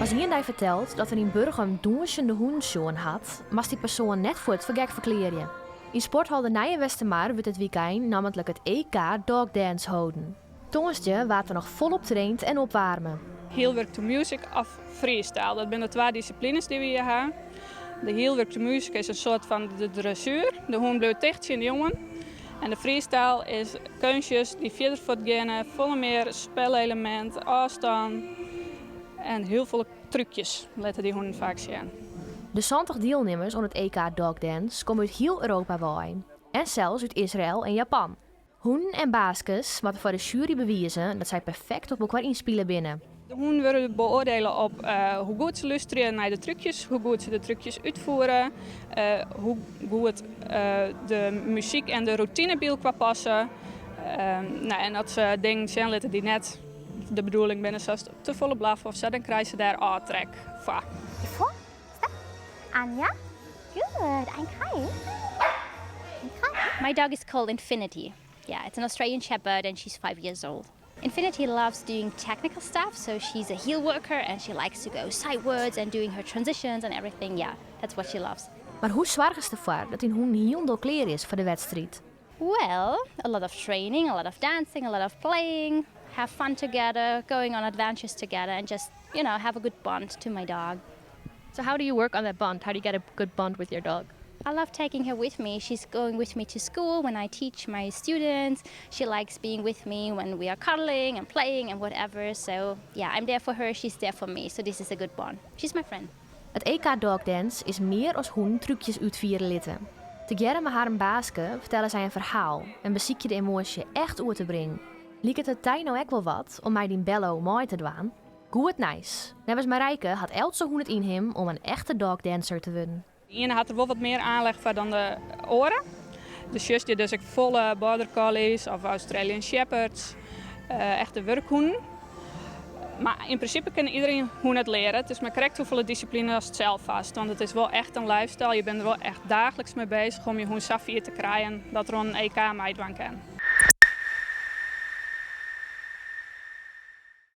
As ien dy fertelt dat er yn Burgum dûnsjende hûnen sjoen hat, moatst dy persoan net fuort foar gek ferklearje. Yn sporthal De Nije Westermar wurdt dit wykein nammentlik it EK Dogdance holden. Tongersdei waard der noch folop traind en opwaarme. Heelwork to music of freestyle, dat binne de twa dissiplines dy't we hjir ha. De heelwork to music is in soart fan de dressuer, de hûn bliuwt ticht tsjin de jongen. En de freestyle is keunstjes dy't fierder fuortgeane, folle mear spelelemint, ôfstân en hiel folle trúkjes litte dy hûnen faak sjen. De 70 dielnimmers oan it EK Dogdance komme út hiel Europa wei en sels út Israel en Japan. Hûnen en baaskes moatte foar de sjuery bewize dat sy perfekt op elkoar ynspile binne. De hûnen wurde beoardiele op hoe goed se lústerje nei de trúkjes, hoe goed se de trúkjes útfiere, hoe goed de muzyk en de rûtine by elkoar passe. Nou, en as se dingen sjen litte dy't net de bedoeling binne, sa as te folle blaffe of sa, dan krije se dêr ôftrek foar. Foar, stap, Anja, good, ein Kreis, ein Kreis. My dog is called Infinity. Yeah, it's an Australian Shepherd and she's 5 years old. Infinity loves doing technical stuff, so she's a heel worker and she likes to go sideways and doing her transitions and everything. Yeah, that's what she loves. Mar hoe soargest derfoar dat dyn hûn hielendal klear is foar de wedstriid? Well, a lot of training, a lot of dancing, a lot of playing, have fun together, going on adventures together, and just have a good bond to my dog. So how do you work on that bond? How do you get a good bond with your dog? I love taking her with me. She's going with me to school when I teach my students. She likes being with me when we are cuddling and playing and whatever. So, yeah, I'm there for her, she's there for me. So, this is a good bond. She's my friend. It EK Dogdance is mear as hûnen trúkjes útfiere litte. Tegearre mei harren baaske fertelle sy in ferhaal en besykje de emoasje echt oer te bringen. Liket it dy no ek wol wat om mei dyn Bello mei te dwaan? Goed nijs. Neffens Marijke hat eltse hûn it yn him om in echte dogdancer te wurden. De iene hat der wol wat mear oanlis foar dan de oare. De sjochst hjir dus ek folle border collies of Australian shepherds, echte wurkhûnen. Mar yn prinsipe kin iderien hûn it leare. It is mar krekt hoefolle dissipline ast sels hast. Want it is wol echt in lifestyle. Je binne der wol echt daagliks mei beuzich om je hûn safier te krijen dat er oan in EK meidwaan kin.